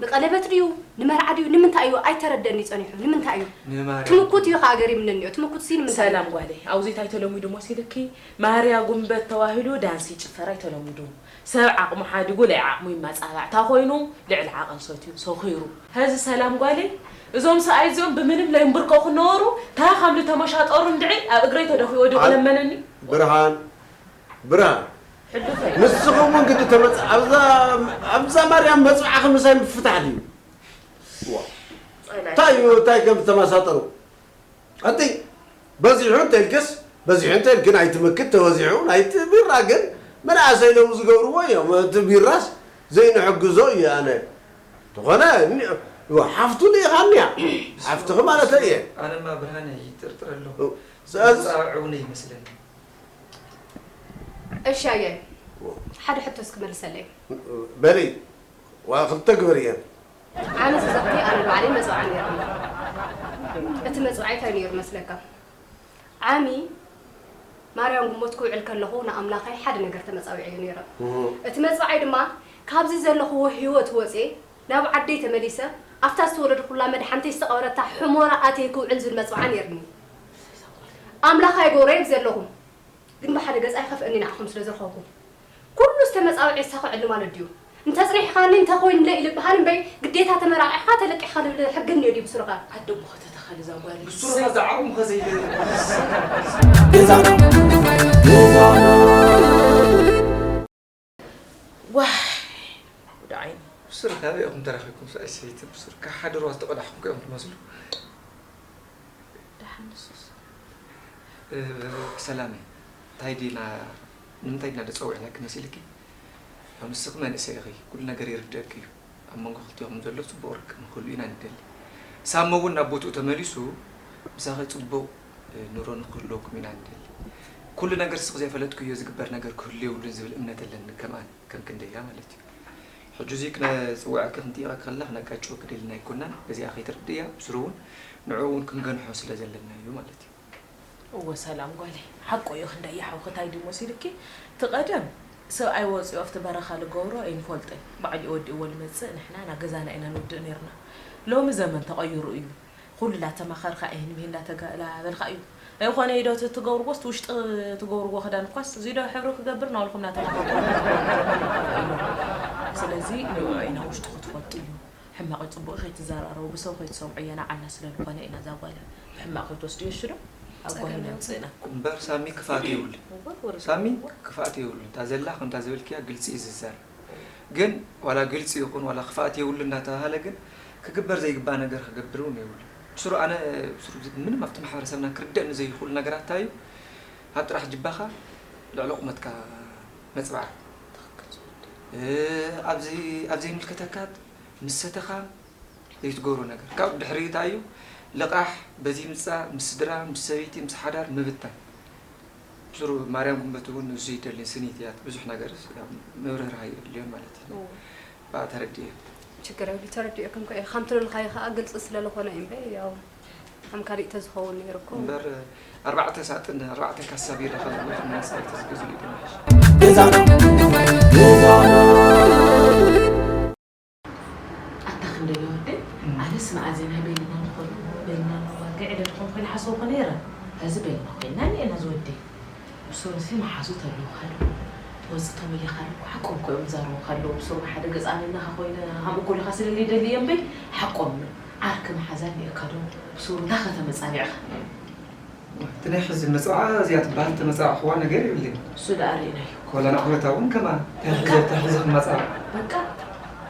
ንቐለበት ድዩ ንመርዓ ድዩ ንምንታይ እዩ ኣይተረደኒ ጸኒሑ ንምንታይ እዩ ንማርያም ትምኩት እዩ ከኣ ገሪምኒ እኒኦ ትምኩት ሲ ንምንታይ እዩ ሰላም ጓለይ፣ ኣብዚ እንታይ ተለሚዱ መሲልኪ? ማርያ ጉንበት ተባሂሉ ዳንሲ ጭፈራ እዩ ተለሚዱ። ሰብ ዓቕሙ ሓዲጉ ልዕሊ ዓቕሙ ይመጻባዕ። እንታይ ኮይኑ? ልዕሊ ዓቐን ሰትዩ፣ ሰኺሩ። ሀዚ ሰላም ጓለይ፣ እዞም ሰብኣይ እዚኦም ብምንም ለይንብርከኹ ነበሩ፣ እንታይ ከም ልተመሻጠሩ እንድዒ ኣብ እግረይ ተደፊኡ ወዲቑ ኣብ ለመነኒ። ብርሃን ብርሃን፣ ሕሉፈይ። ንስኺ እውን ግዲ ተመጽ ኣብዛ ኣብዛ ማርያም መጽባዕኺ ምሳይ ምፍታሕ ድዩ? ዋ። ጸላኢ። እንታይ እዩ እንታይ ከም ዝተመሳጠሩ? ኣቲ በዚሑ እንተልክስ በዚሑ እንተልክን ኣይትምክት ተበዚሑ ናይቲ ቢራ ግን መናእሰይ ሎም ዝገብርዎ እዮም እቲ ቢራስ ዘይንሕግዞ እዩ ኣነ ዝኾነ ሓፍቱ ልኢኻንያ ሓፍትኺ ማለተይ እየ ኣነማ ብርሃነ ይጥርጥር ኣለኹ ስለዚ ፃዕዕውነ ይመስለኒ እሺ ኣየ ሓደ ሕቶስ ክመልሰለይ በሊ ዋ ክልተ ግበር እየን ዓመት ዘኽቲ ኣነ ባዕለይ መፅውዓ ነይሩኒ እቲ መፅውዓይ እንታይ ነይሩ መስለካ ዓሚ ማርያም ግሞት ክውዕል ከለኹ ንኣምላኸይ ሓደ ነገር ተመፃዊዐዮ ነይረ እቲ መፅውዓይ ድማ ካብዚ ዘለኽዎ ህይወት ወፅየ ናብ ዓደይ ተመሊሰ ኣብታ ዝተወለድኩላ መድሓንተይ ዝተቐበረታ ሕሞራ ኣትየ ክውዕል ዝብል መፅውዓ ነይርኒ ኣምላኽ ኣይገብሮ የብዚ ኣለኹም ግን ብሓደ ገጽ ኣይኸፍእኒ ንዓኹም ስለ ዝረኸብኩ ኩሉ ዝተመጻውዒ ሳኹ ዕሊ ማለት ድዩ እንተጽኒሕኻኒ እንተኾይኑለ ኢሉ ይበሃል እምበይ ግዴታ ተመራቒሕኻ ተለቂሕኻ ልብል ሕጊ እኒኦ ድዩ ብስሩኻ ዓዲ እሞ ከተተኸል እዛ ጓል ብስሩኻ ዝዓቕሙኸ ዘይለ ዋይ ጉድ ዓይኒ ብስሩኻ ኣበይ ኢኹም ተራኺብኩም ሰበይቲ ብስሩካ ሓደርዋ ዝተቐዳሕኩም ከ ኢኹም ትመስሉ ደሓን ንሱስ ሰላመይ እንታይ ዲና ንምንታይ ዲና ደፀዊዕናኪ መሲልኪ? ያው ንስኺ መንእሰይ ኢኺ፣ ኩሉ ነገር ይርደኣኪ እዩ። ኣብ መንጎ ክልቲኹም ዘሎ ፅቡቕ ርክብ ንክህሉ ኢና ንደሊ። ሳሞ እውን ናብ ቦትኡ ተመሊሱ ምሳኺ ፅቡቕ ኑሮ ንክህልወኩም ኢና ንደሊ። ኩሉ ነገር ንስኺ ዘይፈለጥክዮ ዝግበር ነገር ክህሉ የብሉን ዝብል እምነት ኣለኒ ከም ኣነ፣ ከም ክንደያ ማለት እዩ። ሕጂ እዚ ክነፅውዐኪ ክንጥይቐኪ ከለና ክነጋጭወኪ ደሊና ኣይኮናን። በዚኣ ከይትርድእያ፣ ብስሩ እውን ንዕኡ እውን ክንገንሖ ስለ ዘለና እዩ ማለት እዩ። እወ ሰላም ጓለይ፣ ሓቁ እዩ ክንደይ ይሓውኺ ታይ ድዩ መሲልኪ? እቲ ቀደም ሰብኣይ ወፂኡ ኣብቲ በረኻ ልገብሮ ኣይንፈልጦን፣ ባዕሉ እዩ ወዲእዎ ልመፅእ፣ ንሕና ና ገዛና ኢና ንውድእ ነይርና። ሎሚ ዘመን ተቐይሩ እዩ። ኩሉ ላተማኸርካ እህን ምሂን ላተገላበልካ እዩ። ኣይኾነ ኢዶ ትገብርዎስ ውሽጢ ትገብርዎ ክዳን እኳስ እዚዶ ሕብሪ ክገብር ናውልኩም ናተማኸርኩም ስለዚ ንዑ ኢና ውሽጢ ክትፈልጡ እዩ። ሕማቕ እዩ ጽቡቕ ከይትዘራረቡ ብሰብ ከይትሰምዑ እየ ንዓና ስለ ዝኾነ ኢና እዛ ጓል ብሕማቕ ከይትወስድዮ እሺ ዶ ኣብ ጓሂ ነምጽእና እምበር ሳሚ ክፍኣት የብሉን ሳሚ ክፍኣት የብሉን እታ ዘላ ከምታ ዝበልክያ ግልጺ እዩ ዝዛረብ ግን ዋላ ግልጺ ይኹን ዋላ ክፍኣት የብሉ እናተባሃለ ግን ክግበር ዘይግባእ ነገር ክገብር እውን የብሉ ስሩ ኣነ ስሩ ምንም ኣብቲ ማሕበረሰብና ክርደእኒ ዘይኽእሉ ነገራት እንታይ እዩ ኣብ ጥራሕ ጅባኻ ልዕሊ ቁመትካ መጽባዕ ኣብ ዘይምልከተካ ምስ ሰተኻ ዘይትገብሮ ነገር ካብ ድሕሪ እንታይ እዩ ልቓሕ በዚ ምፃ ምስ ስድራ ምስ ሰበይቲ ምስ ሓዳር ምብታን ሱሩ ማርያም ጉንበት እውን እዙ ይደልን ስኒት እያ። ብዙሕ ነገር ያው ምብርህራህ የድልዮን ማለት እዩ። ብኣ ተረዲኤ። ችግር የብሉ፣ ተረዲኤኩም ከ። ከም ትልልኻዮ ከዓ ግልፂ ስለለኾነ እዩ እምበይ፣ ያው ከም ካሊእ ተዝኸውን ነይሩ እኮ። እምበር ኣርባዕተ ሳጥን ኣርባዕተ ካሳ ቢራ ካብ ዝገዝኡ መናእሰይ ተዝገዝኡ እዩ ዝመሓሽ። ገዛና ገዛና ኣታ ክንደይ ወደይ ኣነስ መኣዜና ቤልና ንኾሉ ቤልና ንዋገዕ ኢለ ድኾን ኮይነ ሓሰብኩ ነይረ። ሕዚ ቤልና ኮይና እኒኤና ዝወደይ ብሱሩሲ መሓዙት ኣለውኻ ዶ ወፂ ተመሊኻ ዶ ሓቆም ኮ እዮም ዛረቡኻ ኣለዉ ብሱሩ ሓደ ገፃ ነናኻ ኮይነ ሃምኡ ኮለኻ ስለለይ ደሊ እየ እምበይ ሓቆም ዓርኪ መሓዛ እኒኤካ ዶ ብሱሩ እንታይ ከተመፃቢዕኻ እቲ ናይ ሕዚ መፅብዓ እዚኣ ትበሃል ተመፃባዕኽዋ ነገር የብለይን። እሱ ደኣ ርኢናዮ። ኮላ ንዓመታ እውን ከማን ተሒዘ ተሒዘ ክመፃባዕ። በቃ።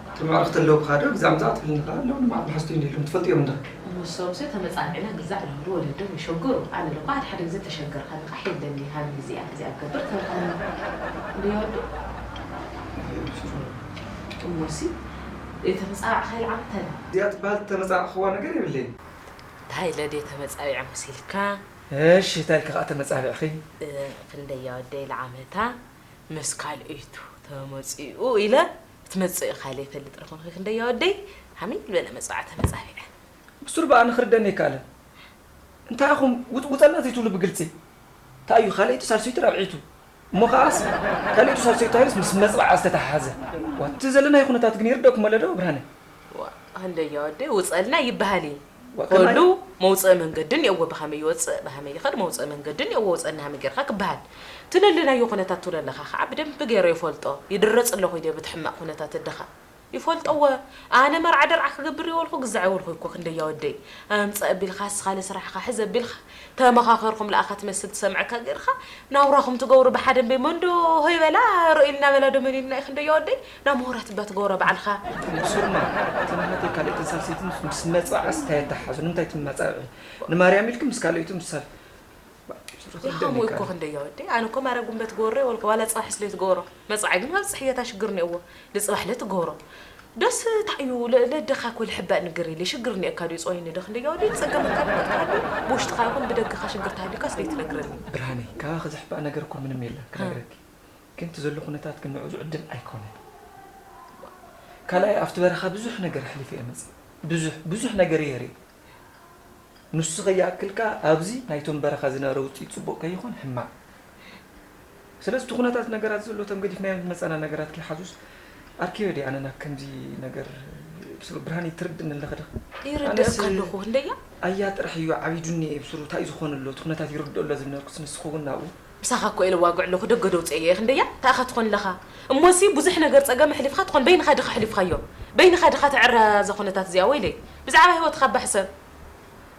እቲ መዕርኽቲ ኣለውብኻ ዶ ግዛዕ ምፃእ ትብልኒ ከኣ ኣለዉ ንመዓት መሓዝቱ ይንህልዎም ትፈልጥዮም እንድኺ። ንሶምሲ ተመፃቢዕና ግዛዕ ንብሉ ወለዶም ይሸግሩ። ኣነ ለኳ ሓደ ሓደ ግዜ ተሸገርካ ንቓሕ የብለኒ ሃኒ እዚኣ እዚኣ ክገብር ተብልካኒ። እንድያ ወዲ? እሞሲ ዘይተመፃባዕኻዮ ዓመት ኣለ። እዚኣ ትበሃል ተመፃባዕኽዋ ነገር የብለይን። እንታይ ኢለ ድየ ተመጻቢዐ መሲልካ? እሺ እንታይ ኢልኪ ከኣ ተመጻቢዕኺ? ክንደያ ወደይ ለዓመታ ምስ ካልኦይቱ ተመጺኡ ኢለ ክትመጽእ ኢኻ ኢለ ይፈልጥ ረኾንኺ ክንደያ ወደይ ሃመይ ዝበለ መጽዋዕ ተመጻቢዐ። ብሱር በኣ ንኽርደኒ ኣይከኣለን። እንታይ ኢኹም ውጽ ውጸልና ዘይትብሉ ብግልጺ? እንታይ እዩ ካልኣይቱ ሳልሰይቱ ራብዐይቱ? እሞ ኸኣስ ካልኣይቱ ሳልሰይቱ ሃይርስ ምስ መጽባዓ ዝተተሓሓዘ ዋቲ ዘለናዮ ኩነታት ግን ይርደኩም ኣሎ ዶ ብርሃነ? ዋ፣ ክንደያ ወደይ ውጸልና ይበሃል እዩ። ዋ፣ ከመይ? ኩሉ መውጽኢ መንገዲ እኒኦዎ፣ ብኸመይ ይወጽእ፣ ብኸመይ ይኸድ፣ መውጽኢ መንገዲ እኒኦዎ፣ ውጸልና ከመይ ጌርካ ክበሃል። እቲ ለለናዮ ኩነታት ትብሎ ኣለኻ ኸዓ ብደንቢ ገይረ ይፈልጦ፣ ይድረጽ ኣለኹ ኢለ በቲ ሕማቕ ኩነታት ኣደኻ። ይፈልጦ እወ፣ ኣነ መርዓ ደርዓ ክገብር እየ በልኹ፣ ግዛዕ እየ በልኹ እኮ ክንደያ ወደይ። ኣምጽእ ኣቢልካ፣ እስኻ ለስራሕኻ ሕዝ ኣቢልካ፣ ተመኻኸርኩም ለኣኻ ትመስል ትሰምዐካ ገይርኻ፣ ናውራኹም ትገብሩ ብሓደ እምበይ፣ መንዶ ሆይ በላ፣ ርኡይ ኢልና በላ ዶ መን ኢልና እዩ ክንደያ ወደይ፣ ናሞራት እባ ትገብሮ ባዕልኻ። ንሱማ፣ እቲ ናሃተይ ካልኣይትን ሳልሰይትን ምስ መጽባዕስ እንታይ ኣተሓሓዞ? ንምንታይ ትመጻብዒ? ንማርያም ኢልኪ ምስ ካልኣይቱ ምስ ሳል-፣ ይኸምኡ እኮ ክንደያ ወደይ፣ ኣነ እኮ ማርያ ጉንበት ትገብሮ እየ በልኩ፣ ዋላ ጽባሕ ስለ ትገብሮ። መጽባዕ ግን ካብ ጽሕየታ ሽግር እኒኦዎ፣ ንጽባሕ ለ ትገብሮ። ደስ እንታይ እዩ ለደኻ ኮ ልሕባእ ንገር ኢለ ሽግር እኒአካ ድዩ ጾይኒ ዶ ክንደያ ወዲ ጸገመካ ነገር ተሃልዩ ብውሽጥኻ ይኹን ብደግኻ ሽግር ተሃልዩካ ስለይ ትነግረኒ። ብርሃነይ ካባኺ ዘሕባእ ነገር እኮ ምንም የለን ክነግረኪ። ግን እቲ ዘሎ ኩነታት ግን ንዑ ዝዕድል ኣይኮነን። ካልኣይ ኣብቲ በረኻ ብዙሕ ነገር ኣሕሊፈ እየ መጽእ። ብዙሕ ብዙሕ ነገር እየ ርኢ። ንሱ ከይኣክል ከኣ ኣብዚ ናይቶም በረኻ ዝነበረ ውጽኢት ጽቡቕ ከይኾን ሕማቕ። ስለዚ እቲ ኩነታት ነገራት ዘሎ እቶም ገዲፍናዮም ዝመጸና ነገራት ከይሓዙስ ኣርኪበ ድየ ኣነ ናብ ከምዚ ነገር ብስሩ ብርሃን ይትርድኒ ኣለኺ ዶ? ይርድእካ ኣለኹ ክንደያ? ኣያ ጥራሕ እዩ ዓቢዱኒ እየ ብስሩ እንታይ እዩ ዝኾን ኣሎ እቲ ኩነታት ይርድኦ ኣሎ ዝብል ነበርኩስ ንስኺ እውን ናብኡ ምሳኻ እኮ እየ ልዋግዕ ኣለኹ ደገ ደውፅኤ እየ ክንደያ እንታይ ኢኻ ትኾን ኣለኻ እሞሲ ብዙሕ ነገር ፀገም ኣሕሊፍካ ትኾን በይንኻ ድኻ ኣሕሊፍካዮ በይንኻ ድኻ ተዕረ እዛ ኩነታት እዚኣ ወይለይ ብዛዕባ ህይወትኻ ኣባ ሕሰብ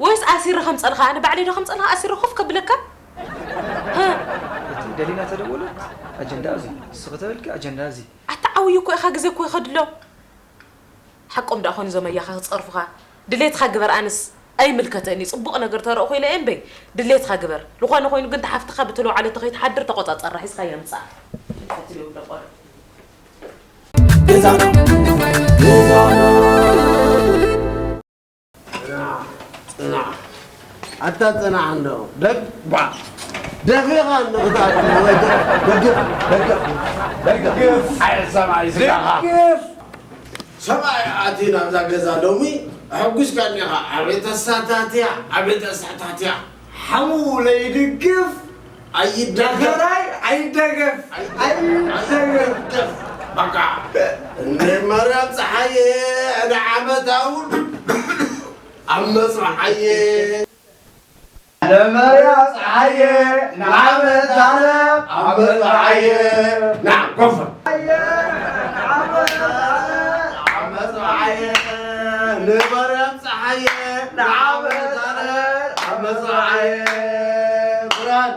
ወይስ ኣሲረ ከምፀልኻ ኣነ ባዕለይ ዶ ከምፀልኻ ኣሲረ ኮፍ ከብለካ እቲ ደሊና ተደወለት ኣጀንዳ እዚ ንስኺ ተበልኪ ኣጀንዳ እዚ ኣታ ዓብዩ እኮ ኢኻ ግዜ እኮ ይኸድሎ ሓቆም ደኣ ኾን እዞም ኣያኻ ክፀርፉኻ ድሌትኻ ግበር ኣንስ ኣይምልከተኒ ፅቡቕ ነገር ተረእኹ ኢለ እየ እምበይ ድሌትኻ ግበር ዝኾነ ኮይኑ ግን ተሓፍትኻ ብተለዋዓለ ተኸይትሓድር ተቆፃፀራ ሒዝካያ ምፃእ ፍልፈት ይብሎ ቆልዑ ገዛና ገዛና ፅናዕ ኣታ ፅናዕ እንዶ ደግ ባ ደቂቓ እንዶ ክትኣቱ ወይ ደ- ደገፍ ደገፍ ደገፍ ኣየ ሰብኣይ ስጋኻ ሰብኣይ ኣትዩ ናብዛ ገዛ ሎሚ ኣሐጒስካኒ ኢኻ ኣቤት ኣሳታትያ ኣቤት ኣሳታትያ ሓሙ ለይድግፍ ኣይደገፍ ደፈራይ ኣይደገፍ ኣይደገፍ በቃ እንደ ማርያም ፀሓየ ንዓመታውን ኣብ መፅባሓየ ንመርያ ፀሓየ ንዓመት ዓለም ኣብ መፅባሓየ ንዓኮፈ ንመርያ ፀሓየ ንዓመት ዓለም ኣብ መፅባሓየ ብርሃን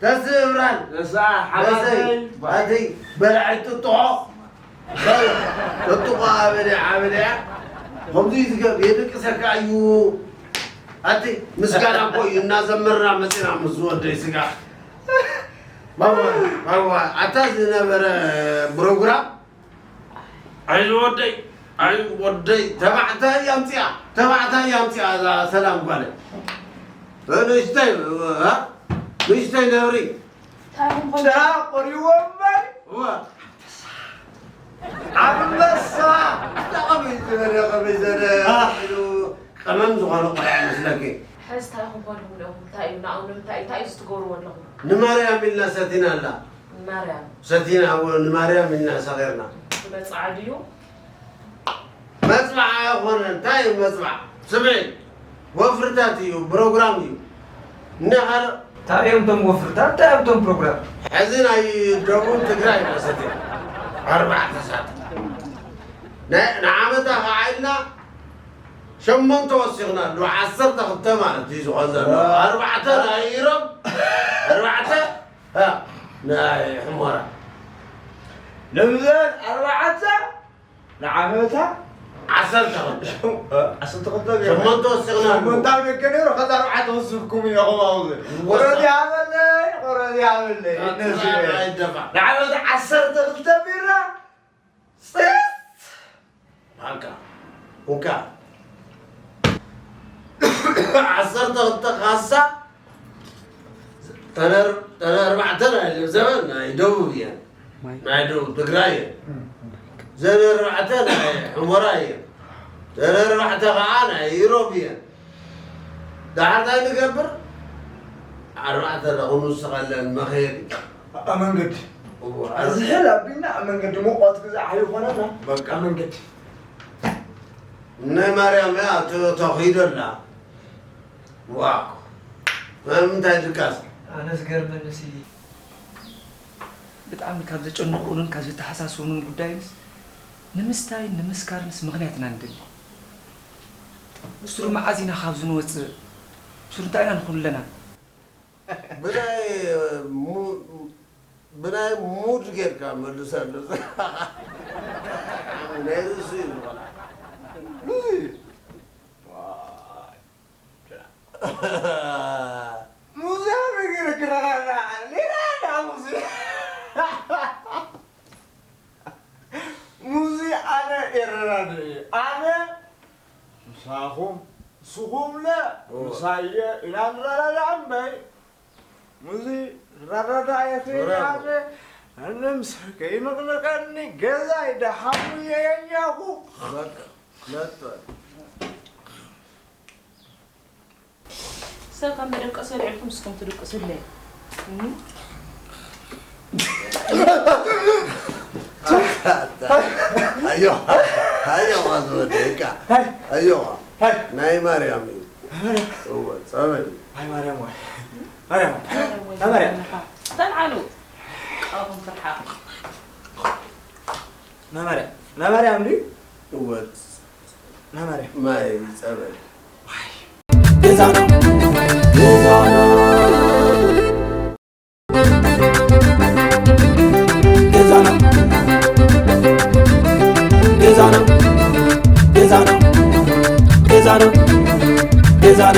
ተስእብራን ተስኣ ሓማተይ ባተይ በልዐይ ጥጥዖ ጥጥቆ ኣበደ ዓበደያ ከምዚ ዝገብ የደቅሰካ እዩ ኣቲ ምስጋና እኮ እዩ እናዘመርና መፅና ምስ ዝወደይ ስጋ ባባ ኣታ ዝነበረ ፕሮግራም ኣይ ወደይ ኣይ ወደይ ተባዕታይ ኣምፅኣ ተባዕታይ ኣምፅኣ እዛ ሰላም ጓለ ንእሽተይ ንእሽተይ ነብሪ እንታይ ኾንኩም? ጭራ ቆሪዎ እምበር። እዋ። ኣንበሳ! ኣታ ከመይ ዝበለ፣ ከመይ ዝበለ ኣህ። ኢሉ ቀመም ዝኾነ ቆልዓ ይመስለኪ? ሕዚ እንታይ ኢኹም ኮንኩም ኣለኹም? እንታይ እዩ? ንኣብኡ ንምንታይ፣ እንታይ እዩ ትገብርዎ ኣለኹም? ንማርያም ኢልና ሰቲና ኣላ። ንማርያም? ሰቲና፣ እወ፣ ንማርያም ኢልና ሰቒርና። ክመጽዓ ድዩ? መጽባዕ ኣይኾነን። እንታይ እዩ መጽባዕ? ስምዒ፣ ወፍርታት እዩ፣ ፕሮግራም እዩ። እነ ካልእ እንታይ እዮም እቶም ወፍርታት? እንታይ እዮም እቶም ፕሮግራም? ሕዚ ናይ ደቡብ ትግራይ መሰት እዮም። ኣርባዕተ ሳት። ናይ፣ ንዓመታ ከዓ ኢልና ሸሞንተ ወሲኽና ኣለዉ። ዓሰርተ ክልተ ማለት እዩ ዝኾን ዘሎ። ዋ። ኣርባዕተ ናይ ኢሮብ፣ ኣርባዕተ፣ እ፣ ናይ ሕሞራ። ንምዘን ኣርባዕተ ንዓመታ ዓሰርተ ክልተ። እ፣ ዓሰርተ ክልተ ሸሞንተ ወሲኽና ኣለዉ። ሸሞንተ ኣብ ደገ ነይሩ፣ ከዛ ኣርባዕተ ወሲኽኩም ኢኹም ኣብዚ። ይወሰኽ። ቁረዝ ይሃበለይ፣ ቁረዝ ይሃበለይ። ኣታ እነዚ ኣይደፋ። ንዓመታ ዓሰርተ ክልተ ቢራ፣ ጽት። ሃካ። እንካ። ዓሰርተ ክልተ ካሳ፣ ተነ-፣ ተነ ኣርባዕተ ናይ ዘበን ናይ ደቡብ እየን። ናይ ደቡብ ትግራይ እየን። ዘን ኣርባዕተ ናይ ሑመራ እየን። ዘን ኣርባዕተ ከዓ ናይ ኢሮብ እየን። ደሓር እንታይ ንገብር? ኣርባዕተ ደኹም ንስኸለን መኸየዲ። ኣብ መንገዲ። እዋ። ዝሕል ኣቢልና ኣብ መንገዲ ሙቐት ግዜ ኣይኾነና። በቃ። ኣብ መንገዲ። ናይ ማርያም እያ ተ-፣ ተኺዶ ኣላ። ዋው። ንምንታይ ድቃስ? ኣነ ዝገርመኒ ሲ ብጣዕሚ ካብ ዘጨንቑንን ካብ ዘተሓሳስቡንን ጉዳይንስ ንምስታይን ንምስካርንስ ምኽንያት ኢና ንደሊ። ብሱሩ መዓዝ ኢና ካብዚ ንወፅእ? ብሱሩ እንታይ ኢና ንኹን ኣለና? ብናይ ሙ-፣ ብናይ ሙድ ጌርካ መልሰሉ። ናይ ርእሱ እዩ ዝኾና። ሙዚያ ነገር ክረዳዳ ሌላ ሙዚ ሙዚ ኣነ የረዳድእ ኣነ ምሳኹም ንስኹምለ እወ። ምሳየ ኢና ንረዳዳእ እምበይ ሙዚ ረዳዳእ የኽእል እወ። ኣነ ኣነ ምስ ከይንቕንቐኒ ገዛይ ደሓኑ የየኛኹ በቃ መጥቶ ሰብ ካብ መደቀሲ ኣልዒልኩም ንስኹም ትድቅሱለይ። እም? ኣዮኻ ኣዮኻ ዝወደካ ኣዮኻ ናይ ማርያም እዩ። እወ ጸበል እዩ። ኣይ ማርያም ወይ ማርያም ወይ ናይ ማርያም ተልዓሉ ካብኹም ትርሓቕ። ናይ ማርያም ናይ ማርያም ድዩ? እወ ናይ ማርያም ማይ ጸበል። ገዛና ገዛና ገዛና ገዛና ገዛና ገዛና ገዛና